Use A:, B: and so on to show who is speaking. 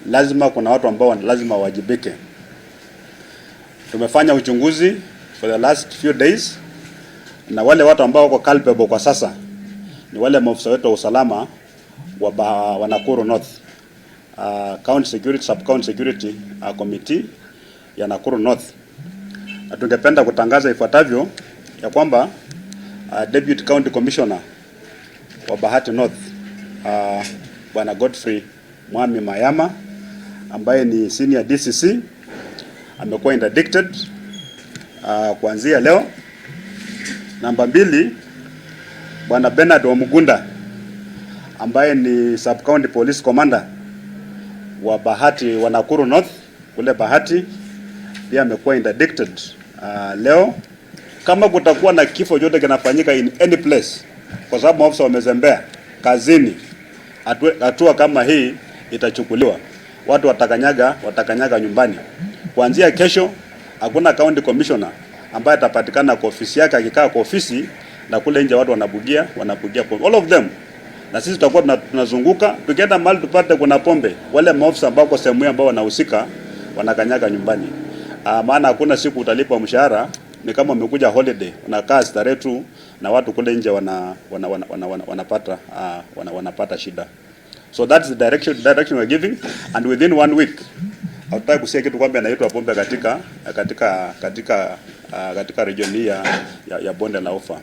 A: Lazima kuna watu ambao lazima wajibike. Tumefanya uchunguzi for the last few days, na wale watu ambao wako culpable kwa sasa ni wale maafisa wetu wa usalama wa Nakuru North, County Security, Sub County Security Committee ya Nakuru North, na tungependa kutangaza ifuatavyo ya kwamba Deputy County Commissioner wa Bahati North, Bwana Godfrey Mwami Mayama, ambaye ni senior DCC, amekuwa interdicted kuanzia leo. Namba 2, Bwana Bernard Wamugunda, ambaye ni Sub County Police Commander wa Bahati, wa Nakuru North kule Bahati, pia amekuwa interdicted leo. Kama kutakuwa na kifo chote kinafanyika in any place kwa sababu maafisa wamezembea kazini, hatua kama hii itachukuliwa. Watu watakanyaga nyumbani. Kuanzia kesho hakuna county commissioner ambaye atapatikana kwa ofisi yake akikaa kwa ofisi na kule nje watu wanabugia pombe. All of them. Na sisi tutakuwa tunazunguka, tukienda mahali tupate kuna pombe, wale maofisa ambao kwa sehemu ambao wanahusika wanakanyaga nyumbani. Maana hakuna siku utalipwa mshahara ni kama umekuja holiday, unakaa starehe tu na watu kule nje wanapata shida. So that's the direction we're giving, and within one week hatutaki kusikia kitu kwamba inaitwa pombe katika region hii ya Bonde la Ufa.